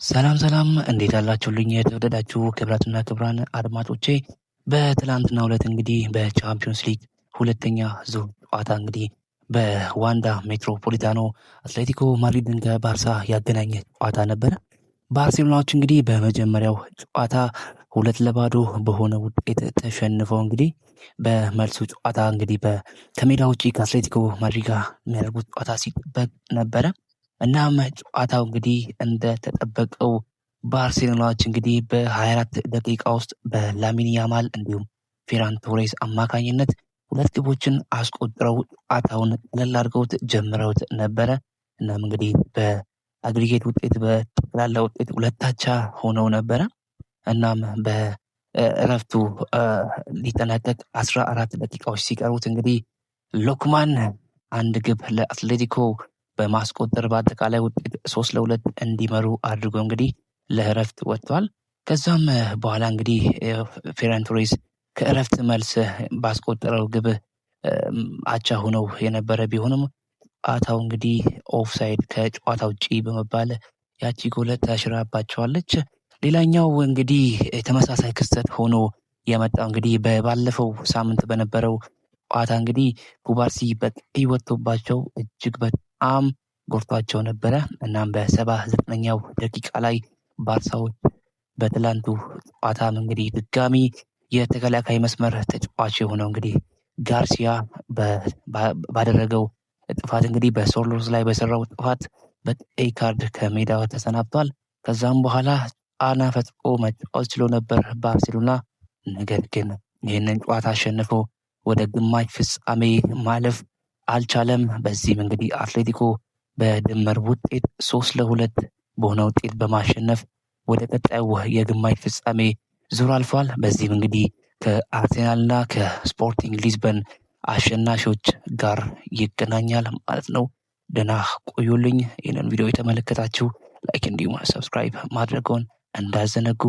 ሰላም ሰላም፣ እንዴት አላችሁልኝ? የተወደዳችሁ ክብራትና ክብራን አድማጮቼ፣ በትላንትናው ዕለት እንግዲህ በቻምፒዮንስ ሊግ ሁለተኛ ዙር ጨዋታ እንግዲህ በዋንዳ ሜትሮፖሊታኖ አትሌቲኮ ማድሪድን ከባርሳ ያገናኘ ጨዋታ ነበረ። ባርሴሎናዎች እንግዲህ በመጀመሪያው ጨዋታ 2-0 በሆነ ውጤት ተሸንፈው እንግዲህ በመልሱ ጨዋታ እንግዲህ ከሜዳ ውጪ ከአትሌቲኮ ማድሪድ ጋር የሚያደርጉት ጨዋታ ሲጠበቅ ነበረ። እናም ጨዋታው እንግዲህ እንደተጠበቀው ባርሴሎናዎች እንግዲህ በ24 ደቂቃ ውስጥ በላሚን ያማል እንዲሁም ፌራን ቶሬስ አማካኝነት ሁለት ግቦችን አስቆጥረው ጨዋታውን ቀለል አድርገውት ጀምረውት ነበረ። እናም እንግዲህ በ aggregate ውጤት፣ በጠቅላላ ውጤት 2 አቻ ሆነው ነበረ። እናም በእረፍቱ ሊጠናቀቅ 14 ደቂቃዎች ሲቀሩት እንግዲህ ሎክማን አንድ ግብ ለአትሌቲኮ በማስቆጠር በአጠቃላይ ውጤት 3-2 እንዲመሩ አድርጎ እንግዲህ ለእረፍት ወጥቷል። ከዛም በኋላ እንግዲህ ፌራን ቶሬስ ከእረፍት መልስ ባስቆጠረው ግብ አቻ ሆነው የነበረ ቢሆንም ጨዋታው እንግዲህ ኦፍሳይድ፣ ከጨዋታ ውጪ በመባል ያቺ ጎል ተሽራባቸዋለች። ሌላኛው እንግዲህ ተመሳሳይ ክስተት ሆኖ የመጣው እንግዲህ በባለፈው ሳምንት በነበረው ጨዋታ እንግዲህ ኩባርሲ በቀይ ወጥቶባቸው እጅግ በጣም ጎድቷቸው ነበረ። እናም በ79ኛው ደቂቃ ላይ ባርሳዎች በትላንቱ ጨዋታም እንግዲህ ድጋሚ የተከላካይ መስመር ተጫዋች የሆነው እንግዲህ ጋርሲያ ባደረገው ጥፋት፣ እንግዲህ በሶርሎስ ላይ በሰራው ጥፋት በቀይ ካርድ ከሜዳ ተሰናብቷል። ከዛም በኋላ ጫና ፈጥሮ መጫወት ችሎ ነበር ባርሴሎና። ነገር ግን ይህንን ጨዋታ አሸንፎ ወደ ግማሽ ፍጻሜ ማለፍ አልቻለም። በዚህም እንግዲህ አትሌቲኮ በድምር ውጤት 3-2 በሆነ ውጤት በማሸነፍ ወደ ቀጣዩ የግማሽ ፍጻሜ ዙር አልፏል። በዚህም እንግዲህ ከአርሴናልና ከስፖርቲንግ ሊዝበን አሸናፊዎች ጋር ይገናኛል ማለት ነው። ደህና ቆዩልኝ። ይህንን ቪዲዮ የተመለከታችሁ like እንዲሁም subscribe ማድረግዎን እንዳይዘነጉ።